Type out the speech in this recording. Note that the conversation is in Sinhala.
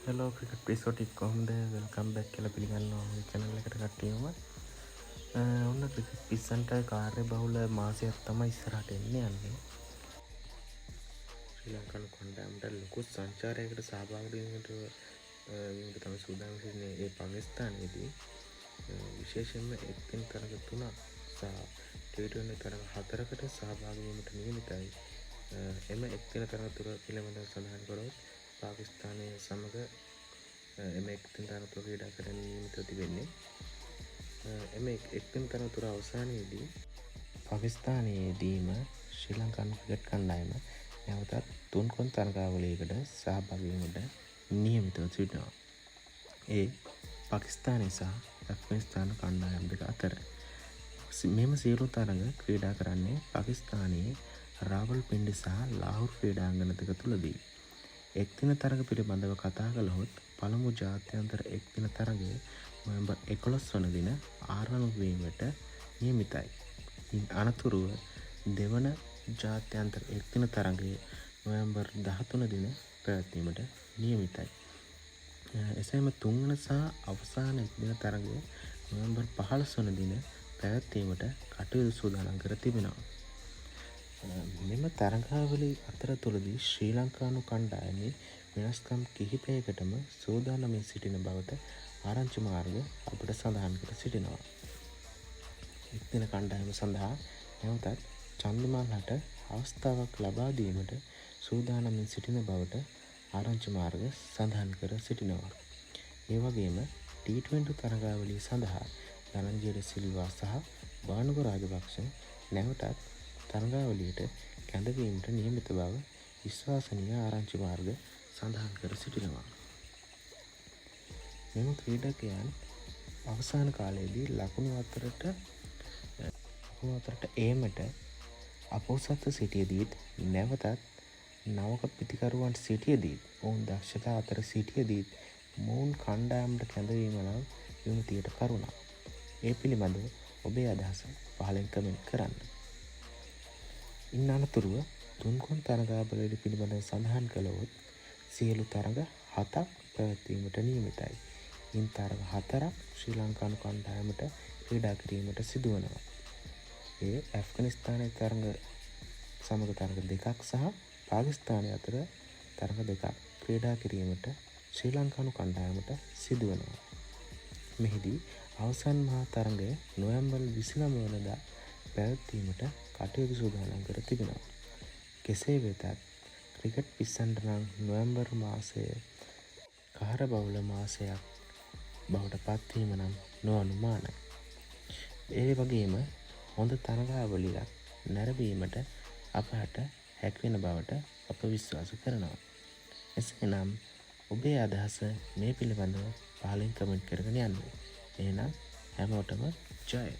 හෙලෝ ක්‍රිකට් පිස්සෝ කොහොමද, welcome back කියලා පිළිගන්නවා මගේ චැනල් එකට කට්ටියම. ඔන්න ක්‍රිකට් පිස්සන්ට කාර්ය බහුල මාසයක් තමයි ඉස්සරහට එන්න යන්නේ. ශ්‍රී ලංකානු කණ්ඩායමට ලොකු සංචාරයකට සහභාගී වීමට තමයි සූදානම් සිටින්නේ. ඒ පාකිස්තානයේදී විශේෂයෙන්ම එක්දින තරග තුනක් සහ T20 තරග හතරකට සහභාගී වීමට නියමිතයි. එම එක්දින තරග තුන පිළිබඳව සඳහන් කරොත්, පාකිස්තානය සමග එම එක්දින තරග තුන ක්‍රීඩා කරන්න නියමිතව තිබෙන්නේ. එම එක්දින තරග තුන අවසානයේදී පාකිස්තානයේදීම ශ්‍රී ලංකානු ක්‍රිකට් කණ්ඩායම නැවතත් තුන්කොන් තරගාවලියකට සහභාගී වීමට නියමිතව සිටිනවා. ඒ පාකිස්තානය සහ ඇෆ්ගනිස්තාන කණ්ඩායම් දෙක අතර. මෙම සියලු තරග ක්‍රීඩා කරන්නේ පාකිස්තානයේ රාවල්පින්ඩි සහ ලාහෝර් ක්‍රීඩාංගණ දෙක තුළදී. එක්දින තරග පිළිබඳව කතා කළහොත්, පළමු ජාත්‍යන්තර එක්දින තරගය නොවැම්බර් 11 වන දින ආරම්භ වීමට නියමිතයි. ඉන් අනතුරුව දෙවන ජාත්‍යන්තර එක්දින තරගය නොවැම්බර් 13 දින පැවැත්වීමට නියමිතයි. එසේම තුන්වන සහ අවසාන එක්දින තරගය නොවැම්බර් 15 වන දින පැවැත්වීමට කටයුතු සූදානම් කර තිබෙනවා. මෙම තරගාවලි අතරතුරදී ශ්‍රී ලංකානු කණ්ඩායමේ වෙනස්කම් කිහිපයකටම සූදානමින් සිටින බවට ආරංචි මාර්ග අපට සඳහන් කර සිටිනවා. එක්දින කණ්ඩායම සඳහා නැවතත් චන්දිමාල් හට අවස්ථාවක් ලබා දීමට සූදානමින් සිටින බවට ආරංචි මාර්ග සඳහන් කර සිටිනවා. ඒ වගේම T20 තරගාවලිය සඳහා ධනංජය සිල්වා සහ භානුක රාජපක්ෂ නැවතත් තරගාවලියට කැඳවීමට නියමිත බව විශ්වාසනීය ආරංචි මාර්ග සඳහන් කර සිටිනවා. මෙම ක්‍රීඩකයන් අවසාන කාලයේදී ලකුණු අතරට ඒමට අපොහොසත්ව සිටියදීත්, නැවතත් නවක පිතිකරුවන් සිටියදීත්, ඔවුන් දක්ෂතා අතර සිටියදීත් මොවුන් කණ්ඩායමට කැඳවීම නම් විමතියට කරුණක්. ඒ පිළිබඳව ඔබේ අදහස පහළින් කමෙන්ට් කරන්න. ඉන් අනතුරුව තුන්කොන් තරගාවලිය පිළිබඳව සඳහන් කළහොත්, සියලු තරග හතක් පැවැත්වීමට නියමිතයි. ඉන් තරග හතරක් ශ්‍රී ලංකානු කණ්ඩායමට ක්‍රීඩා කිරීමට සිදුවනවා. ඒ ඇෆ්ගනිස්තානය තරග සමග තරග දෙකක් සහ පාකිස්තානය අතර තරග දෙකක් ක්‍රීඩා කිරීමට ශ්‍රී ලංකානු කණ්ඩායමට සිදුවනවා. මෙහිදී අවසන් මහා තරගය නොවැම්බර් 29 වනදා පැවැත්වීමට කටයුතු සූදානම් කර තිබෙනවා. කෙසේ වෙතත් ක්‍රිකට් පිස්සන්ට නම් නොවැම්බර් මාසය කාර්යබහුල මාසයක් බවට පත්වීම නම් නොඅනුමානයි. ඒ වගේම හොඳ තරගාවලියක් නැරඹීමට අපට හැකිවන බවට අප විශ්වාස කරනවා. එසේනම් ඔබේ අදහස මේ පිළිබඳව පහළින් කමෙන්ට් කරගෙන යන්න. එහෙනම් හැමෝටම ජය.